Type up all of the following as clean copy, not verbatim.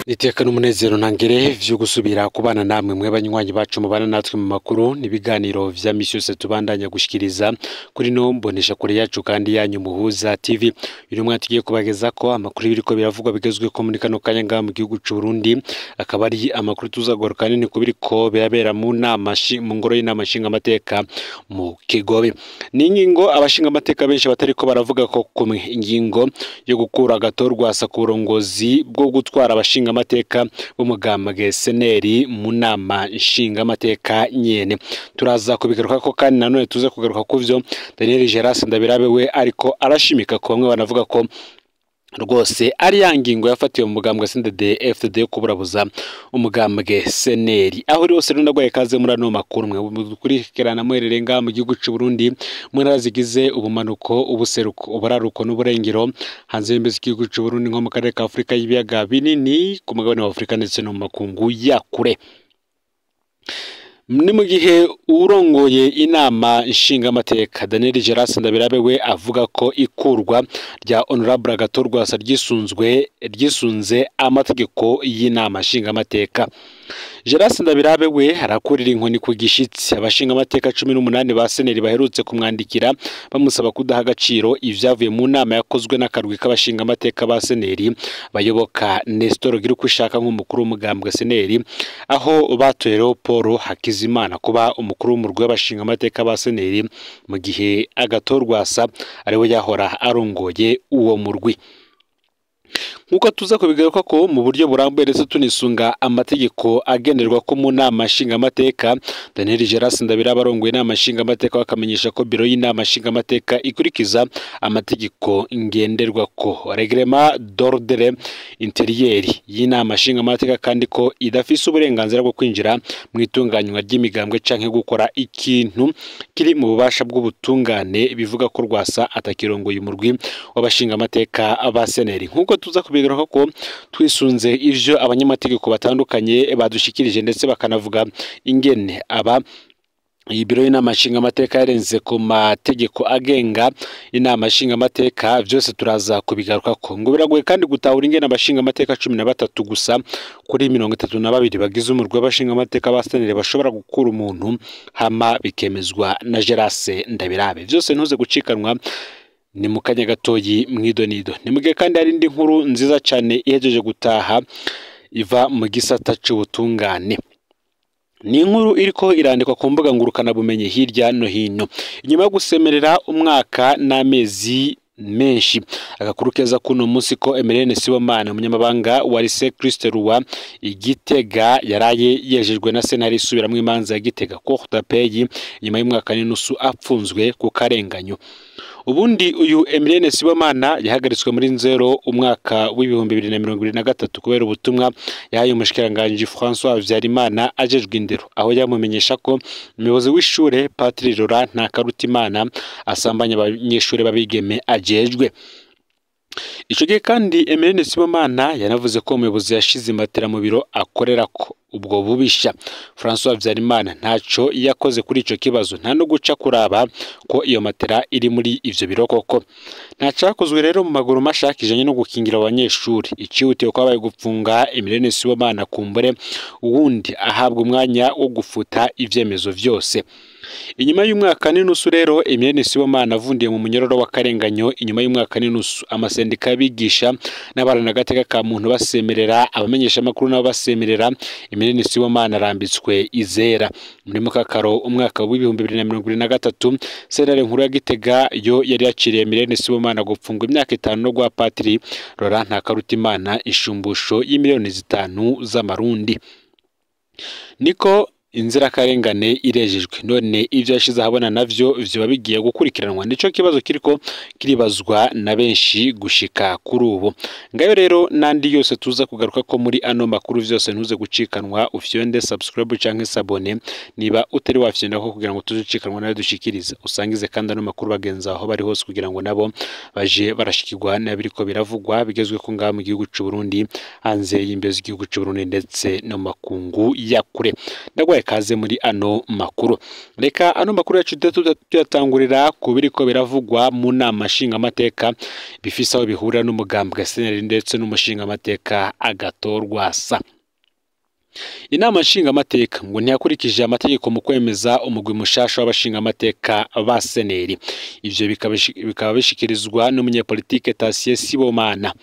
Iteka n'umunezero ntangere vyo gusubira kubana namwe mwe banywanyi bacu mubana natwe mu makuru n'ibiganiro vya misi yose tubandanya gushikiriza kuri no mbonesha kure yacu kandi yanyu Muhuza TV. Uyu mwanya tugiye kubageza ko amakuru biriko biravugwa bigezwe ko muri kano kanya ngaha mu gihugu c'u Burundi, akaba ari amakuru tuzagaruka nini ku biriko birabera mu nama mu ngoro y'inama nshingamateka mu Kigobe. Ni ingingo abashingamateka benshi batariko baravuga ko kumwe, ingingo yo gukura agatorwasa ku burongozi bwo gutwara abashingamateka b'umugambwe seneri mu nama nshingamateka nyene. Turaza kubigaruka ko kandi nanone tuze kugaruka kuvyo Daniel Geras Ndabirabe we ariko arashimika ko bamwe banavuga ko rwose ari ya ngingo yafatiwe mu mugambwe CNDD FDD yo kuburabuza umugambwe seneri. Aho uri hose rero ndagwaye kaze muri ano makuru mwe mukurikirana muherereye ngaha mu gihugu c'u Burundi, mu ntara zigize ubumanuko, ubuseruko, uburaruko n'uburengero, hanze y'imbibe z'igihugu c'u Burundi nko mu karere ka Afurika y'ibiyaga binini, ku mugabane wa Afurika ndetse no mu makungu ya kure. Ni mu gihe urongoye inama nshingamateka Daniel Geras Ndabirabe we avuga ko ikurwa rya Honorable Agathon Rwasa ryisunze amategeko y'inama nshingamateka. Geras Ndabirabe we arakurira inkoni ku gishitsi abashingamateka 18 ba seneri baherutse kumwandikira bamusaba kudaha agaciro ivyavuye mu nama yakozwe n'akarwi k'abashingamateka ba seneri bayoboka Nestor Girukwishaka nk'umukuru w'umugambwe seneri, aho batoye Paul Hakizimana kuba umukuru w'umurwi w'abashingamateka ba seneri, mu gihe Agathon Rwasa ariwe yahora arongoye uwo murwi. Nk'uko tuza kubigaruka ko mu buryo burambuye ndetse tunisunga amategeko agenderwa ko mu nama nshingamateka, Daniel Geras Ndabirabe arongoye inama nshingamateka bakamenyesha ko biro y'inama nshingamateka ikurikiza amategeko ngenderwa ko règlement d'ordre intérieur y'inama nshingamateka, kandi ko idafise uburenganzira bwo kwinjira mu itunganywa ry'imigambwe canke gukora ikintu kiri mu bubasha bw'ubutungane, bivuga ko Rwasa atakirongoye umurwi w'abashingamateka ba seneri. Nk'uko tuza kubigaruka ko twisunze ivyo abanyamategeko batandukanye badushikirije ndetse bakanavuga ingene aba iyi biro y'inama nshingamateka yarenze ku mategeko agenga inama nshingamateka, vyose turaza kubigaruka ko. Ngo biragoye kandi gutahura ingene abashingamateka 13 gusa kuri 32 bagize umurwi w'abashingamateka ba seneri bashobora gukura umuntu hama bikemezwa na Geras Ndabirabe. Vyose ntuze gucikanwa, ni mu kanya gatoyi mwidonido. Ni mugihe kandi hari indi nkuru nziza cyane ihejeje gutaha iva mu gisata c'ubutungane. Ni inkuru iriko irandikwa ku mbuga ngurukana bumenyi hirya no hino. Inyuma yo gusemerera umwaka n'amezi menshi, agakuru keza kuno munsi ko Emeline Sibomana, umunyamabanga wa Lycée Christ Roi Igitega, yaraye yejejwe na sentare isubiramwo imanza ya Gitega, Cour d'appel, inyuma y'umwaka n'inusu apfunzwe ku karenganyo. Ubundi uyu Emeline Sibomana yahagaritswe muri Nzero umwaka w'2023 kubera ubutumwa yahaye umushikiranganji François Habyarimana ajejwe indero, aho yamumenyesha ko umuyobozi w'ishure Patri Laurent Ntakarutimana asambanya abanyeshure babigeme ajejwe. Ico gihe kandi Emeline Sibomana yanavuze ko umuyobozi yashize imatera mu biro akorera ko ubwo bubisha. François Habyarimana ntaco yakoze kuri ico kibazo, nta no guca kuraba ko iyo matera iri muri ivyo biro koko. Nta cakozwe rero mu maguru masha kijanye no gukingira abanyeshuri. Icihutiye kwabaye gupfunga Emeline Sibomana, kumbure uwundi ahabwa umwanya wo gufuta ivyemezo vyose. Inyuma y'umwaka n'inusu rero Emeline Sibomana avundiye mu munyororo w'akarenganyo, inyuma y'umwaka n'inusu amasendika y'abigisha n'abarana agateka ka muntu basemerera, abamenyesha amakuru nabo basemerera, Emeline Sibomana arambitswe izera. Muri Mukakaro umwaka w'2023, sentare nkuru ya Gitega yo yari yakiriye Emeline Sibomana gupfungwa imyaka 5 no guha Patri Laurent Ntakarutimana ishumbusho y'imiliyoni 5 z'amarundi. Niko inzirakarengane irejejwe, none ivyo yashize ahabona navyo vyoba bigiye gukurikiranwa? Nico kibazo kiriko kiribazwa na benshi gushika kuri ubu. Ngayo rero nandi yose tuza kugaruka ko muri ano makuru, vyose ntuze gucikanwa. Ufyonde subscribe canke s'abonner niba utari wafyonda ko kugira ngo tuzucikanwa nayo dushikiriza. Usangize kandi ano makuru bagenza aho bari hose kugira ngo nabo baje barashikirwa n'abiriko biravugwa bigezwe ko ngaha mu gihugu c'u Burundi, hanze y'imbibe z'igihugu c'u Burundi ndetse no makungu ya kure. Ndagwaye Ndabaye kaze muri ano makuru. Reka ano makuru yacu tuyatangurira ku biriko biravugwa mu nama nshingamateka bifise aho bihurira n'umugambwe CNL ndetse n'umushingamateka Agathon Rwasa. Inama nshingamateka ngo ntiyakurikije amategeko mu kwemeza umugwi mushasha w'abashingamateka ba CNL. Ivyo bikaba bishikirizwa n'umunyepolitike Tasie Sibomana.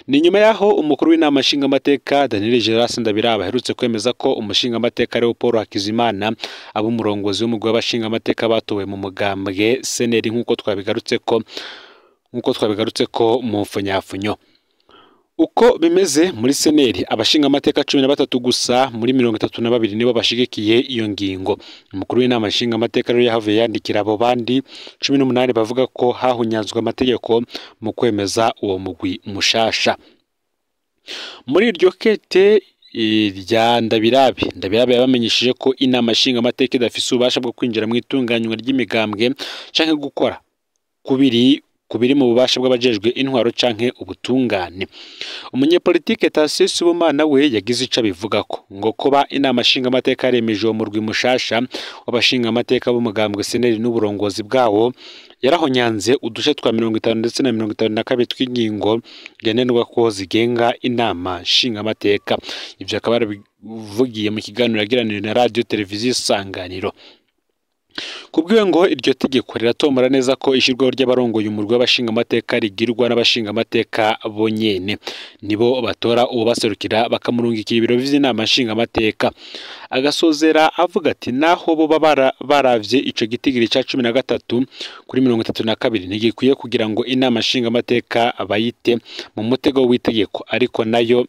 Ni nyuma yaho umukuru w'inama nshingamateka Daniel Gerard Ndabiraba aherutse kwemeza ko umushingamateka Leopold Hakizimana aba umurongozi w'umugwi w'abashingamateka batowe mu mugambwe CNL nk'uko twabigarutse ko mu mfunyafunyo. Uko bimeze muri CNL, abashingamateka 13 gusa muri 32 nibo bashigikiye iyo ngingo. Umukuru w'inama nshingamateka rero yahavuye yandikira abo bandi 18 bavuga ko hahunyanzwe amategeko mu kwemeza uwo mugwi mushasha. Muri iryo kete rya Ndabirabe yabamenyesheje ko inama nshingamateka idafise ububasha bwo kwinjira mu itunganywa ry'imigambwe canke gukora kubiri mu bubasha bw'abajejwe intwaro canke ubutungane. Umunyepolitike Tasie Sibomana we yagize ico abivugako ngo kuba inama nshingamateka yaremeje uwo murwi mushasha w'abashingamateka b'umugambwe CNL n'uburongozi bwawo yarahonyanze uduce twa 50 ndetse na 52 tw'ingingo ngenderwa ko zigenga inama nshingamateka. Ivyo akaba yarabivugiye mu kiganiro yagiraniye na radio televiziyo Isanganiro. Kubwiwe ngo iryo tegeko riratomora neza ko ishirwaho ry'abarongoye umurwi w'abashingamateka rigirwa n'abashingamateka bonyene, nibo batora uwo baserukira bakamurungikira ibiro vy'inama nshingamateka. Agasozera avuga ati naho bo baravye ico gitigiri ca 13 kuri 32 ntigikwiye kugira ngo inama nshingamateka bayite mu mutego w'itegeko, ariko nayo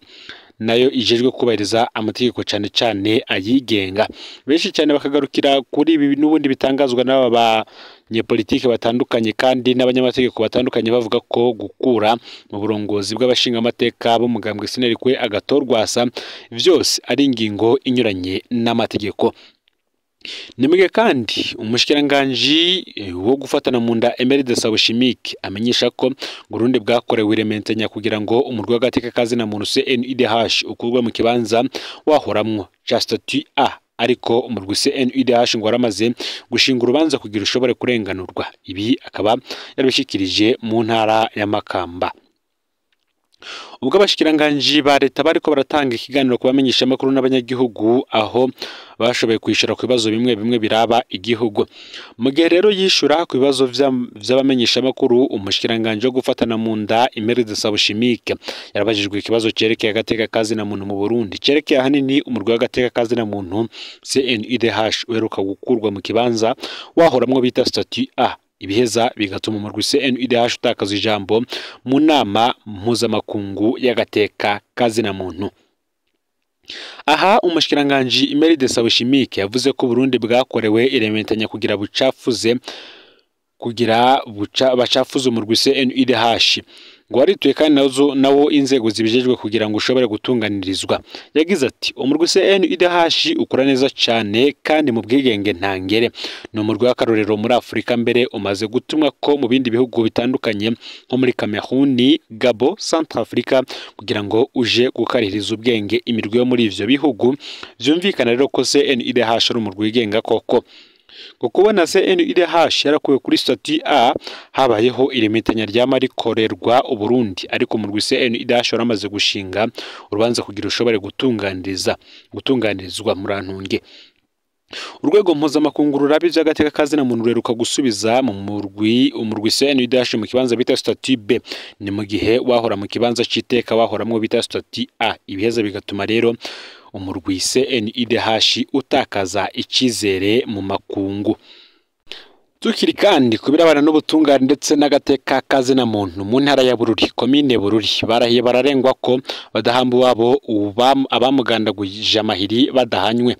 ijejwe kubahiriza amategeko cyane cyane ayigenga. Benshi cyane bakagarukira kuri ibi n'ubundi bitangazwa n'aba banyepolitike batandukanye kandi n'abanyamategeko batandukanye bavuga ko gukura mu burongozi bw'abashingamateka b'umugambwe CNL kwe Agathon Rwasa vyose ari ingingo inyuranye n'amategeko. Nimwe kandi umushikiranganji wo gufatana mu nda Emeride Sabushimike amenyesha ko Burundi bwakorewe irementenya kugira ngo umurwi w'agateka kazina muntu CNIDH ukurwe mu kibanza wahoramwo ca statut A, ariko umurwi CNIDH ngo waramaze gushinga urubanza kugira ushobore kurenganurwa. Ibi akaba yarabishikirije mu ntara ya Makamba. Ubwo abashikiranganji ba leta bariko baratanga ikiganiro ku bamenyesha makuru n'abanyagihugu aho bashoboye kwishura ku bibazo bimwe bimwe biraba igihugu. Mu gihe rero yishura ku bibazo vy'abamenyesha makuru, umushikiranganji wo gufatana mu nda Emeride Sabushimike yarabajijwe ikibazo cerekeye agateka kazina muntu mu Burundi, cerekeye ahanini umurwi w'agateka kazina muntu CNIDH uheruka gukurwa mu kibanza wahoramwo bita statut A. Ibiheza bigatuma umurwi CNIDH utakaza ijambo mu nama mpuzamakungu y'agateka kazina muntu. Aha umushikiranganji Emeride Sabushimike yavuze ko Burundi bwakorewe irementanya kugira bacafuze umurwi CNIDH ngo warituye kandi nawo inzego zibijejwe kugira ngo ushobore gutunganirizwa. Yagize ati umurwi CNIDH ukora neza cyane kandi mu bwigenge ntangere, ni umurwi w'akarorero muri Afurika, mbere umaze gutumwa ko mu bindi bihugu bitandukanye nko muri Cameroon, Gabon, Centrafrica kugira ngo uje gukarihiriza ubwenge imirwi yo muri ivyo bihugu. Vyumvikana rero ko CNIDH ari umurwi wigenga koko. Ngo kubona CNIDH yarakuwe kuri statut A habayeho iremetanya ryama rikorerwa Uburundi, ariko umurwi CNIDH waramaze gushinga urubanza kugira ushobore gutunganirizwa murantunge. Urwego mpuzamakungu ruraba ivy'agateka kazina muntu ruheruka gusubiza mu murwi umurwi CNIDH mu kibanza bita statut B, ni mu gihe wahora mu kibanza c'iteka wahoramwo bita statut A. Ibiheza bigatuma rero umurwi CNIDH utakaza icizere mu makungu. Tukiri kandi kubirabana n'ubutungane ndetse n'agateka kazina muntu mu ntara ya Bururi, komine Bururi, barahiye bararengwa ko badahamba wabo abamugandaguje amahiri badahanywe.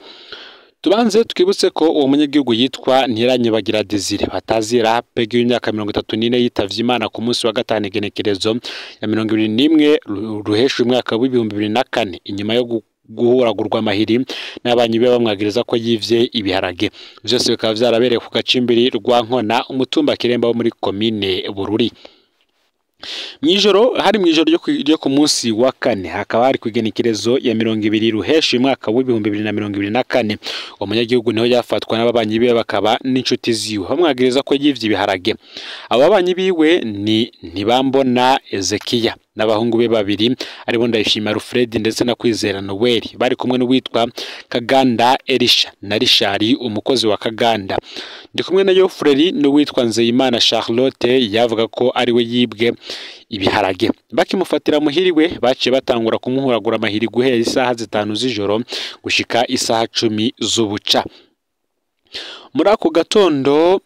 Tubanze twibutse ko uwo munyagihugu yitwa Ntiranyibagira Desire batazira pegi y'imyaka 34 yitavye Imana ku munsi wa gatanu igenekerezo ya 21 ruhesha umwaka w'2004 inyuma yo guhuragurwa amahiri n'abanyi be bamwagiriza ko yivye ibiharage. Vyose bikaba vyarabereye ku gacimbiri rwa Nkona umutumba Kiremba wo muri komine Bururi. Mwijoro hari mwijoro ryo ku munsi wa kane, hakaba hari kwigenekerezo ya 20 Ruheshi mwaka w'2024. Umunyagihugu niho yafatwa n'ababanyi biwe bakaba n'inshuti ziwe, bamwagiriza ko yivye ibiharage. Abo babanyi biwe ni Ntibambona Ezekiya n'abahungu be babiri aribo Ndayishimiye Alfred ndetse na Kwizera Noel, bari kumwe n'uwitwa Kaganda Elisha na Rishari umukozi wa Kaganda. Ndi kumwe na Yofreri n'uwitwa Nzeyimana Charlotte yavuga ko ari we yibwe ibiharage. Bakimufatira muhiriwe baciye batangura kumuhuragura amahiri guhera isaha 5 z'ijoro gushika isaha 10 z'ubuca. Muri ako gatondo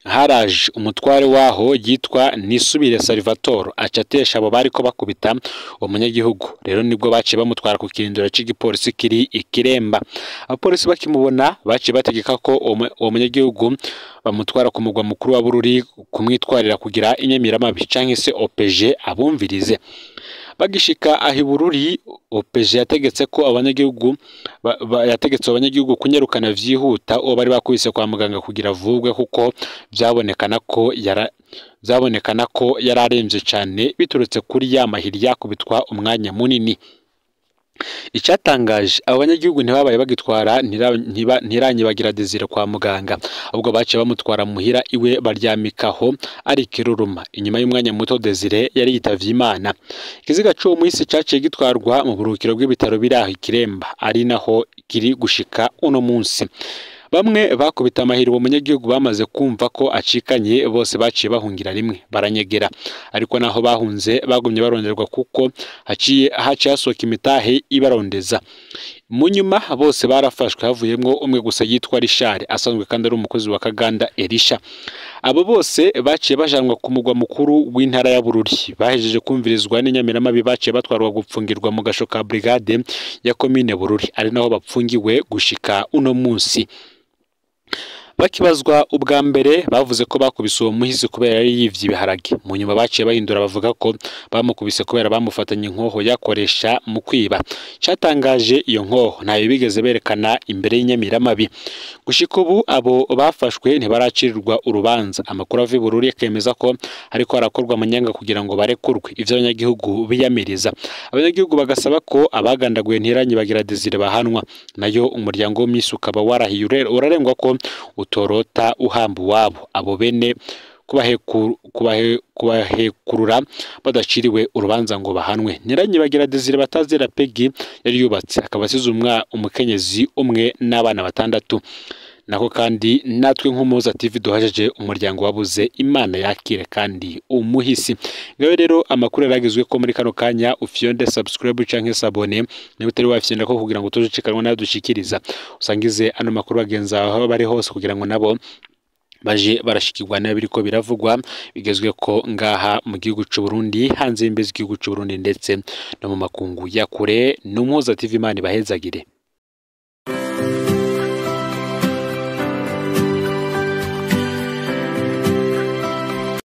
haraje umutware waho yitwa Nisubire Salvatore acatesha abo bariko bakubita umunyagihugu. Rero nibwo baciye bamutwara ku kirindiro c'igipolisi kiri Ikiremba. Abapolisi bakimubona baciye bategeka ko uwo munyagihugu bamutwara ku mugwa mukuru wa Bururi kumwitwarira kugira inyamiramabi canke se OPG abumvirize. Bagishika aho Bururi, OPG yategetse ko abanyagihugu yategetse abanyagihugu kunyarukana vyihuta uwo bari bakubise kwa muganga kugira avurwe, kuko byabonekana ko yararemvye cane biturutse kuri ya mahiri yakubitwa umwanya munini. Icyatangaje, abo banyagihugu ntibabaye bagitwara Ntiranyibagira Desire kwa muganga, ahubwo baciye bamutwara muhira iwe baryamikaho ari kiruruma. Inyuma y'umwanya muto Desire yari yitavye Imana. Ikiziga c'uwo muhisi caciye gitwarwa mu buruhukiro bw'ibitaro biri aho Ikiremba, ari naho kiri gushika uno munsi. Bamwe bakubita amahiri uwo munyagihugu bamaze kumva ko acikanye, bose baciye bahungira rimwe baranyegera. Ariko naho bahunze bagumye baronderwa kuko haciye hasohoka imitahe ibarondeza. Mu nyuma bose barafashwe, havuyemwo umwe gusa yitwa Richard asanzwe kandi ari umukozi wa Kaganda Elisha. Abo bose baciye bajanwa ku mugwa mukuru w'intara ya Bururi. Bahejeje kumvirizwa n'inyamiramabi baciye batwarwa gupfungirwa mu gasho ka brigade ya komine Bururi, ari naho bapfungiwe gushika uno munsi. Bakibazwa ubwa mbere bavuze ko bakubise uwo muhisi kubera yari yivye ibiharage. Mu nyuma baciye bahindura bavuga ko bamukubise kubera bamufatanye inkoho yakoresha mu kwiba. Cyatangaje iyo nkoho ntayo bigeze berekana imbere y'inyamiramabi. Gushika ubu abo bafashwe ntibaracirirwa urubanza. Amakuru ava i Bururi akemeza ko hariko harakorwa amanyanga kugira ngo barekurwe, ivyo abanyagihugu biyamiriza. Abanyagihugu bagasaba ko abagandaguye Ntiranyibagira Desire bahanwa. Nayo umuryango w'umwisi ukaba warahiye urarengwa ko utorota uhamba wabo abo bene kubahekurura badaciriwe urubanza ngo bahanwe. Ntiranyibagira Desire batazira Peggy yari yubatse, akaba asize umukenyezi umwe n'abana 6. Nako kandi natwe nk'Umuhoza TV duhajeje umuryango wabuze, Imana yakire kandi umuhisi. Ngawe rero amakuru yaragizwe ko muri kano kanya ufyonde subscribe canke s'abonner niba utari wafyonda ko kugira ngo tujucikanwe nayo dushikiriza. Usangize ano makuru bagenza aho bari hose kugira ngo nabo baje barashikirwa nayo biriko biravugwa bigezwe ko ngaha mu gihugu c'u Burundi, hanze y'imbizi y'igihugu c'u Burundi ndetse no mu makungu ya kure. N'Umuhoza TV, Imana ibahezagire.